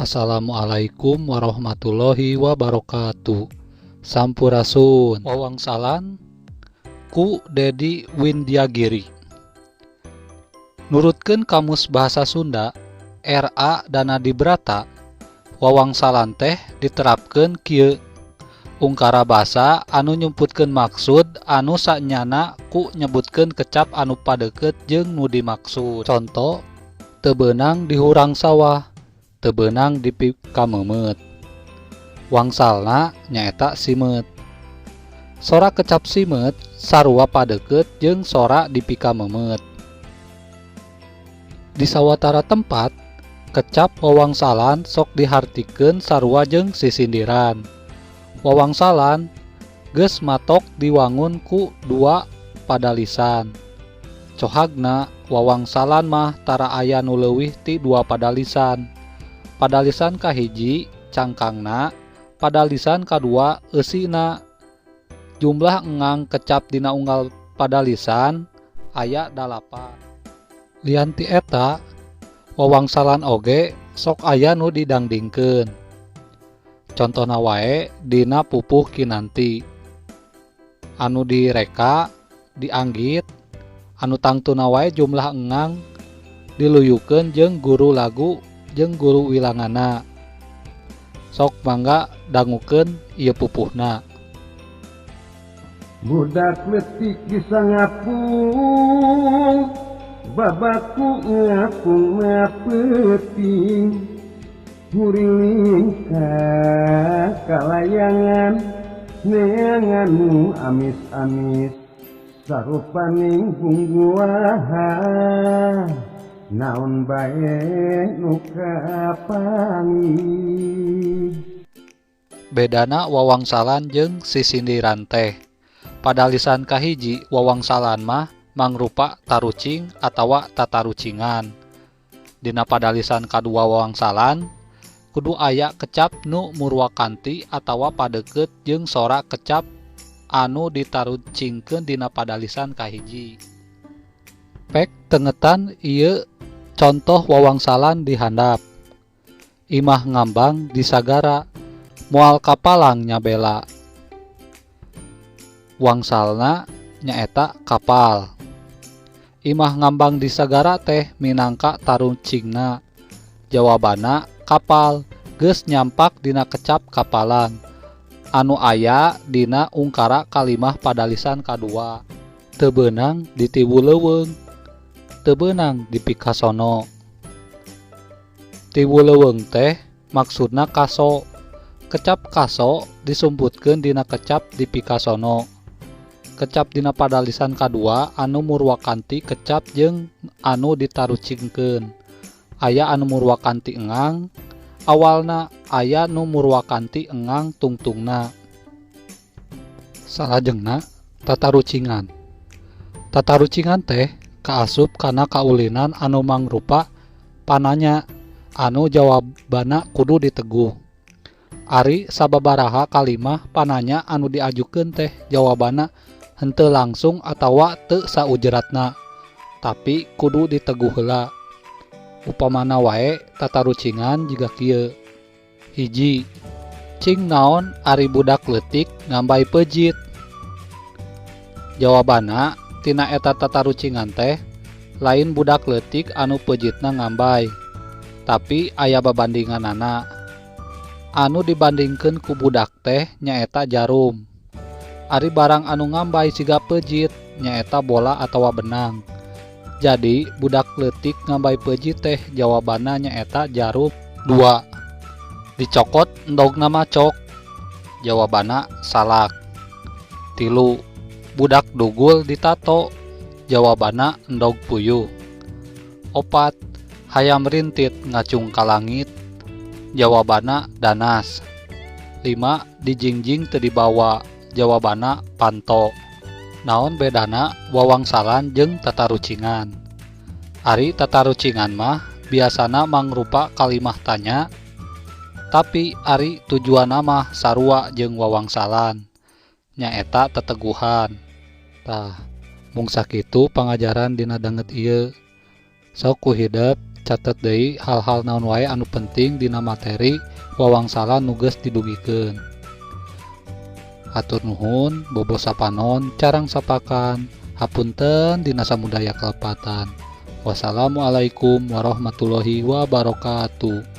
Assalamualaikum warahmatullahi wabarakatuh. Sampurasun. Wawangsalan ku Dedi Windyagiri. Nurutkeun Kamus Bahasa Sunda R.A. Danadibrata, wawangsalan teh diterapkeun kieu: ungkara basa anu nyumputkeun maksud anu sanyana ku nyebutkeun kecap anu padeukeut jeung nu dimaksud. Conto, teu beunang dihurang sawah, teu beunang dipikameumeut. Wangsalna nyaeta simeut. Sora kecap simeut sarua padeukeut jeung sora dipikameumeut. Di sawatara tempat, kecap wawangsalan sok dihartikeun sarua jeung sisindiran. Wawangsalan geus matok diwangun ku dua padalisan. Cohagna, wawangsalan mah tara aya nu leuwih ti dua padalisan. Padalisan kahiji cangkangna, padalisan kadua eusina. Jumlah engang kecap dina unggal padalisan aya 8. Lian ti eta, wawangsalan oge sok aya nu didangdingkeun. Contona wae dina pupuh Kinanti anu direka, dianggit, anu tangtuna wae jumlah engang diluyukeun jeung guru lagu jeung guru wilanganna. Sok mangga dangukeun ieu pupuhna. Budak leutik bisa ngapung, babaku ngapung peuting, nguriling ka kalayangan, neangan nu amis-amis, sarupaning gungguahan, naon bae nu kapanggih. Bedana wawangsalan jeung sisindiran teh, padalisan kahiji wawangsalan mah mangrupa tarucing atawa tatarucingan. Dina padalisan kadua wawangsalan kudu aya kecap nu murwakanti atawa padeukeut jeung sora kecap anu ditarucingkeun dina padalisan kahiji. Pek tengetan ieu contoh wawangsalan di handap. Imah ngambang di sagara, moal kapalang nyabela. Wangsalna nyaeta kapal. Imah ngambang di sagara teh minangka tarucingna. Jawabanna kapal geus nyampak dina kecap kapalang anu aya dina ungkara kalimah padalisan kadua. Teu beunang ditiwu leuweung, teu beunang dipikasono. Tiwu leuweung teh maksudna kaso. Kecap kaso disumputkeun dina kecap dipikasono. Kecap dina padalisan kadua anu murwakanti kecap jeung anu ditarucingkeun. Aya anu murwakanti engang awalna, aya nu murwakanti engang tungtungna. Salajengna tatarucingan. Tatarucingan teh kaasup kana kaulinan anu mangrupa pananya anu jawabanna kudu diteguh. Ari sababaraha kalimah pananya anu diajukeun teh jawabanna henteu langsung atawa teu saujratna, tapi kudu diteguh heula. Upamana wae tatarucingan jiga kieu. Hiji, cing naon ari budak leutik ngambay peujit? Jawabanna tina eta tatarucingan teh lain budak leutik anu peujitna ngambay, tapi aya babandinganana. Anu dibandingkeun ku budak teh nyaeta jarum. Ari barang anu ngambay siga peujit nyaeta bola atawa benang. Jadi budak leutik ngambay peujit teh jawabanna nyaeta jarum. 2, dicokot endogna macok. Jawabanna salak. 3, budak dugul ditato. Jawabanna endog puyuh. 4, hayam rintit ngacung ka langit. Jawabanna danas. 5, dijingjing teu dibawa. Jawabanna panto. Naon bedana wawangsalan jeung tatarucingan? Ari tatarucingan mah biasana mangrupa kalimah tanya, tapi ari tujuanna mah sarua jeung wawangsalan, nyaeta teteguhan. Tah, mung sakitu pangajaran dina danget ieu. Sok ku hidep. Catet deui hal-hal naon wae anu penting dina materi wawangsalan nu geus didugikeun. Hatur nuhun, bobo sapanon, carang sapakan, hapunten dina samudaya kalepatan. Wassalamualaikum warahmatullahi wabarakatuh.